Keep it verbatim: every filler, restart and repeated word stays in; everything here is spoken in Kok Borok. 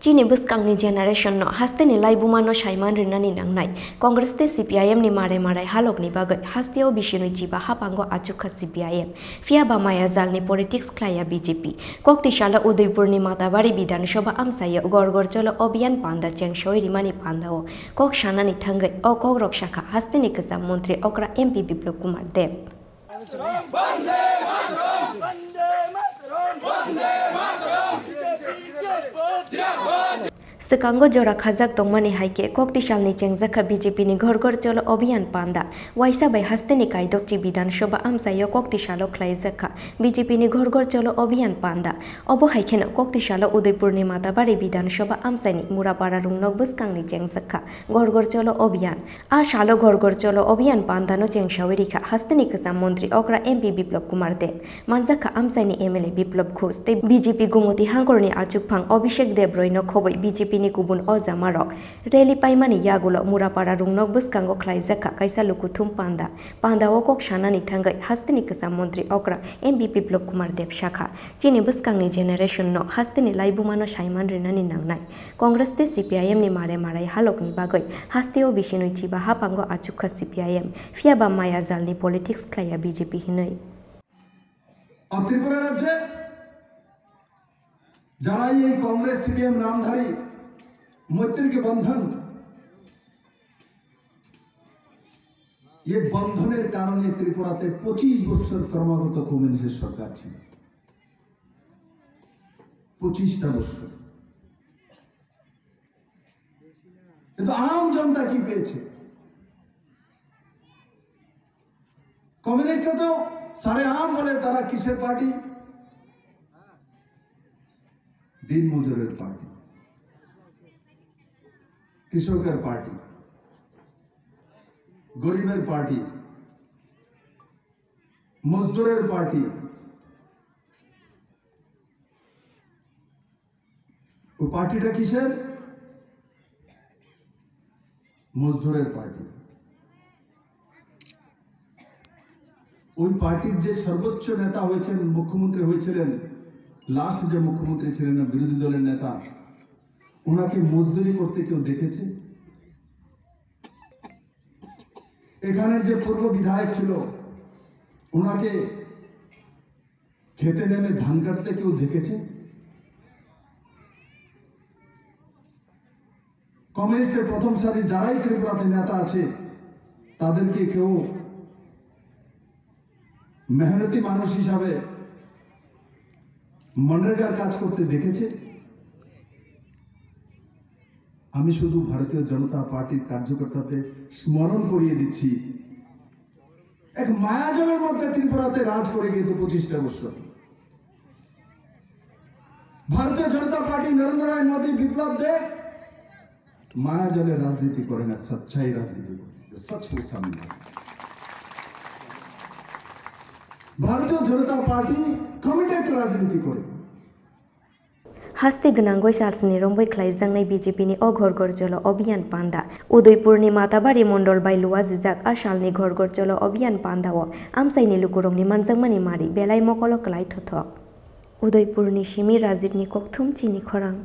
Chini bwskangni generation no hasteni laibuma no saiman rinani nangnai. Congress tei C P I M ni marai marai halok ni bagwi hasteo bisinwi chiba hapango achukha C P I M. Phiya ba maya jalni politics khlaiya B J P. Kokti salo Udaipur ni Matabari Bidhan Sabha amchaio Ghor Ghor Cholo Abhiyan panda chengsawi rimani pandao kok sanani thangwi o kokrok sakha hasteni kwcham montri okra M P Biplab Kumar Deb. Swkango jora khajak tongmani hai khe kokti salni chengjakha B J P ni Ghor Ghor Cholo Abhiyan panda. Waisa bai hasteni kaidokchi Bidhan Sabha amchaio kokti salo khlaijakha B J P ni Ghor Ghor Cholo Abhiyan panda. Obo hai kheno kokti salo Udaipur ni Matabari Bidhan Sabha amchaini Murapara Rungnok bwskangni chengjakha Ghor Ghor Cholo Abhiyan. A salo Ghor Ghor Cholo Abhiyan pandano chengsawi rikha hasteni kwcham montri okra M P Biplab Kumar Deb, manjakha amchaini M L A Biplab Ghosh tei B J P Gumoti hangkorni achukphang Abhishek Deb roino khobwi B J P ni kubun ojamarok. Rally paimani yagulo Murapara Rungnok bwskango khlaijakha kaisa lukuthum panda. Pandao kok sanani thangwi hasteni kwcham montri okra M P Biplab Kumar Deb sakha, chini bwskangni generation no hasteni laibumano saiman rinani nangnai. Congress tei C P I M ni mare marai halokni bagwi hasteo bisinwi chiba hapango achukha C P I M, phiya ba maya jalni politics khlaiya B J P hinwi. और त्रिपुरा राज्य যারা এই কংগ্রেস সিপিএম নামধারী মৈত্রীকে বন্ধন, এই বন্ধনের কারণে ত্রিপুরাতে পঁচিশ বছর ক্রমাগত কমিউনিস্ট সরকার ছিল, পঁচিশটা বছর। কিন্তু আম জনতা কি পেয়েছে? কমিউনিস্টরা তো সারে আম বলে, তারা কিসের পার্টি? দিনমজুরের পার্টি, কৃষকের পার্টি, গরিবের পার্টি, মজদুরের পার্টি। ওই পার্টিটা কিসের? মজদুরের পার্টি। ওই পার্টির যে সর্বোচ্চ নেতা হয়েছেন, মুখ্যমন্ত্রী হয়েছিলেন, লাস্ট যে মুখ্যমন্ত্রী ছিলেন না, বিরোধী দলের নেতা, ওনাকে মজদুরি করতে কেউ দেখেছে? এখানের যে পূর্ব বিধায়ক ছিল, ওনাকে খেতে নেমে ধান কাটতে কেউ দেখেছে? কমিউনিস্টের প্রথম সারি যারাই ত্রিপুরাতে নেতা আছে, তাদেরকে কেউ মেহনতি মানুষ হিসাবে মনরেগার কাজ করতে দেখেছে? আমি শুধু ভারতীয় জনতা পার্টির কার্যকর্তাদের স্মরণ করিয়ে দিচ্ছি, এক মায়াজালের মধ্যে ত্রিপুরাতে রাজ করে গিয়েছে পঁচিশটা বছর। ভারতীয় জনতা পার্টি, নরেন্দ্র ভাই মোদী, বিপ্লব দেব মায়াজালের রাজনীতি করে না, সচ্চাই রাজনীতি করে। जो सच पूछा मैंने। ভারতীয় জনতা পার্টি কমিটেড রাজনীতি করে। Haste gwnangwi salsni romwi khlaijaknai B J P ni o Ghor Ghor Cholo Abhiyan panda. Udaipurni Matabari mondol bai luajijak a salni Ghor Ghor Cholo Abhiyan pandao amchaini lukurokni manjakmani mari belai mokolo kwlai thothok. Udaipurni simi Rajibni kokthum chini khorang.